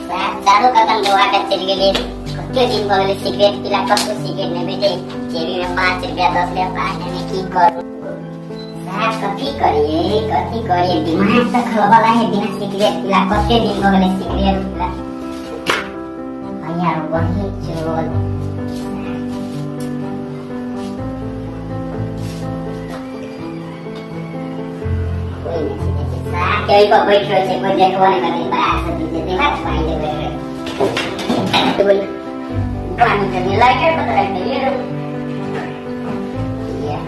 चारू कदम डुबा के चलि गेलियै। कते दिन भऽ गेलै सिगरेट पीला, कतौ सिगरेट नहि भेटै। जेबीमे 5 रुपया, 10 रुपया, पाइ नहि। की करू साहब? कथी करियै, कथी करियै? दिमाग तऽ खलबला है बिना सिगरेट पीला। कते दिन भऽ गेलै सिगरेट पीला। यार, वही चोल कोई नहीं छै। साहब के ओहि पर बैठ रहल छै, कोई देखबो नहि करतै। बड़ा से जे दिमाग पानि दे बैठ रहल बोल पानी के लाइटर पता रख देलियै रे। या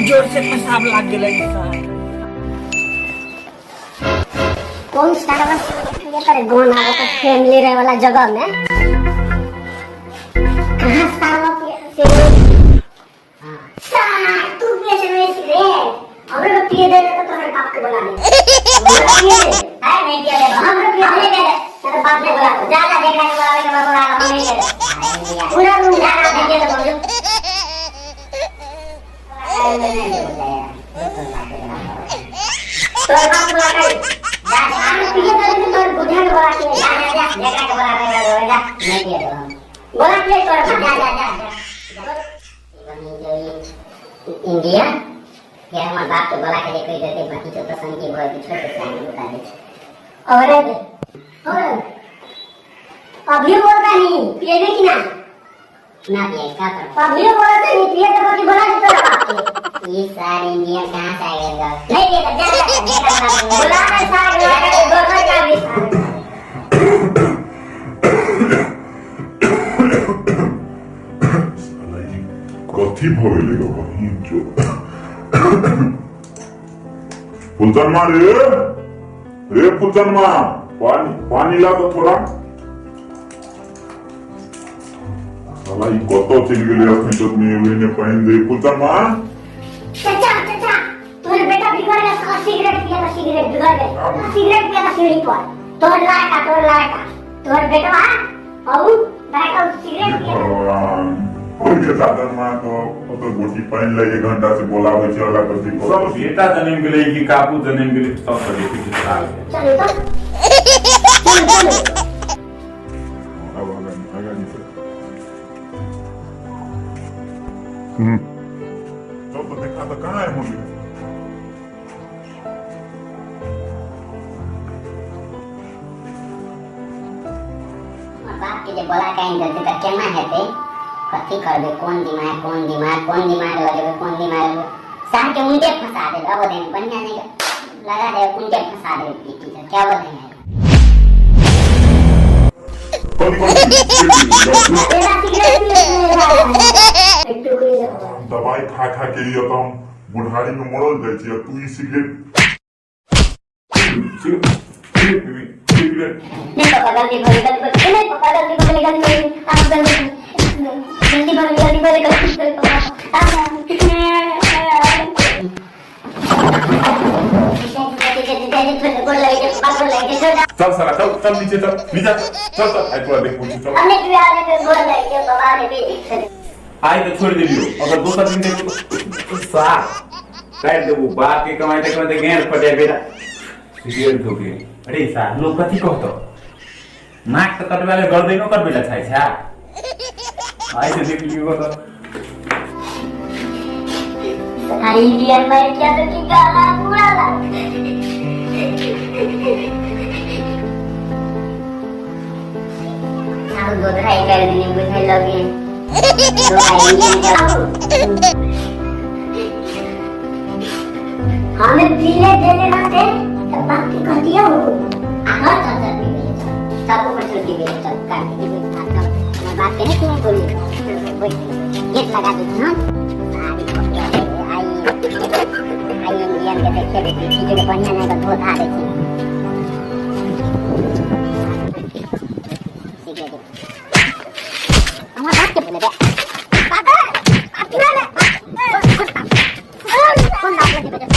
जोर से पेशाब लाग गेलै सार। कौन सारा ये तर गोन आवे तो फैमिली रहे वाला जगह में कहाँ सारा से सार तू पिए से नहीं सिगरेट हमरे को पिए दे तो तोहर बाप के बोला दे। हमरा पिए दे है नहीं पिए दे, हमरे पिए दे दे तेरे बाप ने बोला जा जा, देखा के बोला के बोला हम नहीं दे पूरा रूम जा जा दे दे बोलो। तोर बाप बोला कर जा जा, हम पिए दे तो तोर बुझा के बोला के जा जा जा, देखा के बोला के जा, नहीं पिए दे हम बोला के तोर जा जा जा जा। इंडिया के हमर बाप के बोला के कहि देते बाकी तो पसंद की भय छोड़ के सामने बता दे। और और अभी बोलता नहीं पिएबे कि ना ना पिए का कर अभी बोलता नहीं पिए तो बाकी बोला दे तोरा बाप के। ये सारे इंडिया कहां से आ गए? नहीं पिए तो जा जा, बोला ना सारे बोला का भी। साला ई कथी भऽ गेलै गो बहिन चो? फुलचनमा रे, रे फुलचनमा, पानी पानी ला तो थोड़ा। साला ई कतऽ चलि गेलै? अखन तक नहि एलै ने पानि दे। फुलचनमा! चाचा, चाचा, तोहर बेटा बिगड़ गया साला। सिगरेट पिया था, सिगरेट बिगड़ गया। सिगरेट पिया था सीढ़ी पर। तोहर लड़का, तोहर लड़का, तोहर बेटवा और लड़का सिगरेट पिया था। भगवान, ओहि साधन माँ तो ओतऽ गोटी पानि लए एक घंटा से बोलाबै छै अगला कथी सब बेटा जनम गेलै कि काकू जनम गेलै, सब तऽ देखै छै साल। चलो तो, चलो चलो। अब आगा आगा नहीं सर। चल तो देखा तो कहाँ है मुझे। बाप के जे बोला के आनि देतै तऽ केना हेतै? कथी करबै? कोन दिमाग, कोन दिमाग, कोन दिमाग लगेबै, कोन दिमाग लगेबै? सार के उनटे फंसा देबै। अब देने बढ़िया नहीं लगा दे, उनटे फंसा देबै। पीटी तऽ क्या बोलेंगे? कथी कथी? हम दवाई खा खा के ई तऽ हम बुढ़ारी में मरल जाइ छी आ तू ई सिगरेट सिगरेट पीबी, सिगरेट? नहीं पापा, गलती हो गई, गलती हो गई। नहीं पापा, गलती हो गई, गलती हो गई। आप गलती गलती हो गई, गलती हो गई, गलती हो गई पापा। आप चल साला, चल चल, नीचे चल, नीचे चल चल। आइ तोरा देखबो छी, चल। हमने गोर लगे बाबा ने भी। आइ तऽ छोड़ि देलियौ, अगर दोसर दिन देखबो तऽ साफ काटि देबो। बाप के कमाइते कमाइते गेंद फटे बेटा सिगरेट धोके। अरे साहब, लोग कथी कहतो? नाक तऽ कटबै ले गर्दनो कटबै ला चाहै छै। आइ से देख लियौ तऽ। सारी इंडियन मर गया तो की गाला पूरा ला। अब गोधराई कर देने बुझे लगे तो आई इंडियन के हमें पीले देने रहते तो बाप की कह दिया हो। हाँ, चल चल, पी ले चल, सब ऊपर चल, पी ले चल, कर पी ले। हाँ, चल, मैं बात करे क्यों बोली? गेट लगा दी। हाँ, सारी आई आई इंडियन के देखे देखी चीज के बढ़िया नहीं तो धो धा देखी सिगरेट। हमार बाप के बोले दे बाबा, बाप के बोले। कौन बाप लगे?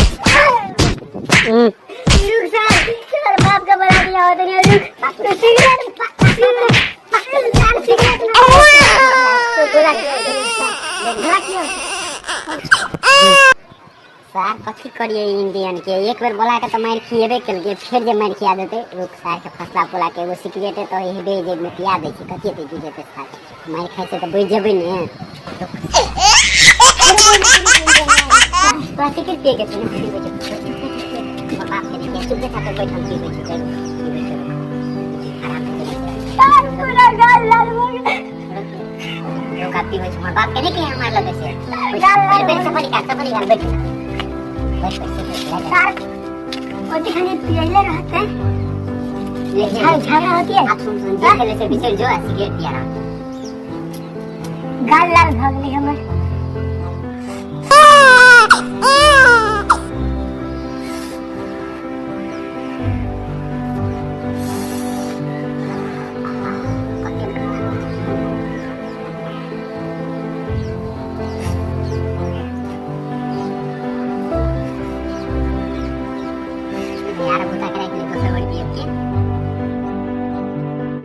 सार कथी करिए इंडियन के, एक बेर बोला के तो मार खिएबे केलकै, फेर जे मार खिया देतै। रुक, सार के फसला पुला के एगो सिगरेट तो हेबे जे में पिया दै छी, कथी हेतै की जेतै, सार मार खाइ छै तऽ बचि जेबै ने। तोरा सिगरेट पिए के छौ ने? पीबै छै। हमर बाप के देखिए, चुप बैठा कर बैठ, हम पीबै छी, चलू पीबै छी, आराम से सार पूरा गाल लाल भऽ गेल। रुक, आब पीबै छी। हमर बाप के नहि कहियै हमर लगे से। गाल लाल बैठ, सफर निकाल, सफर निकाल, बैठ बैठ बैठ, सिगरेट लै जा। सार ओते खाली पियले रहते झगड़ा होती है। आप सुन सुन, जे खेले से बिसरि जो आ सिगरेट पिया रहा। गाल लाल भऽ गेलै हमर।